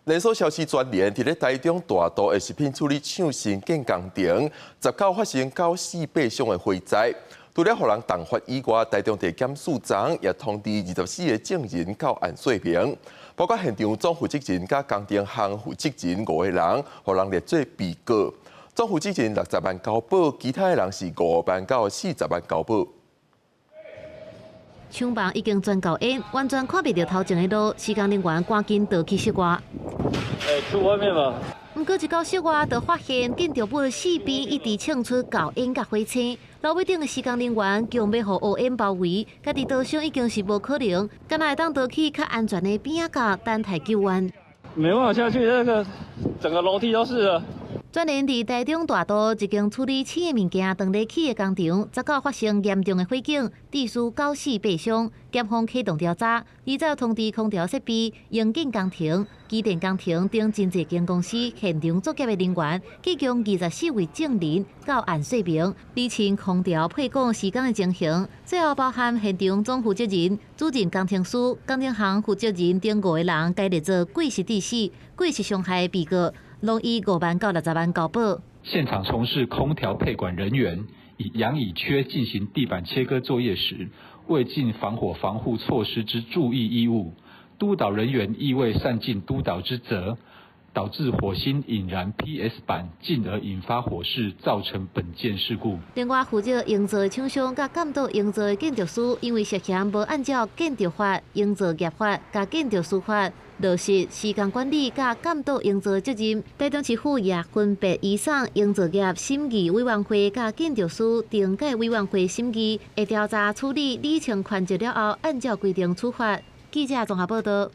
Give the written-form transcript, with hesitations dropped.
連鎖超市全聯佇咧台中大肚的食品處理廠新建工程，19發生九死八傷的火災。除了予人重罰以外，台中地檢署昨昏也通知24個證人到案說明，包括現場總負責人佮工程項負責人五個人，予人列做被告。總負責人六十萬交保，其他的人是5萬到40萬交保。廠房已經全夠煙，完全看袂著頭前的路，施工人員趕緊逃去室外。欸，出外面吧。毋過一到室外，就發現建築物四邊一直衝出厚煙佮火星。樓尾頂的施工人員強欲予烏煙包圍，家己逃生已經是無可能，敢若會當逃去較安全的邊仔角等待救援。沒辦法下去，那個整個樓梯都是了。全聯佇台中大肚一間處理鼠的物件當咧起的工廠，19發生嚴重的火警，致使九死八傷。檢方啟動調查，二早通知空調設備、營建工程、機電工程等真濟間公司現場作業的人員，計共24位證人到案說明，釐清空調配管施工的情形。最後包含現場總負責人、主任工程師、工程項負責人等五個人，該列做過失致死、過失傷害的被告。攏以5萬到60萬交保。現場從事空調配管人員以氧乙炔進行地板切割作業時，未盡防火防護措施之注意義務，督導人員亦未善盡督導之責，導致火星引燃 PS 板，進而引發火勢，造成本件事故。另外，負責營造的廠商佮監督營造的建築師，因為涉嫌無按照建築法、營造業法佮建築師法落實施工管理佮監督營造的責任，台中市府也分別移送營造業審議委員會佮建築師懲戒委員會審議，會調查處理，理清權責了後，按照規定處罰。記者綜合報道。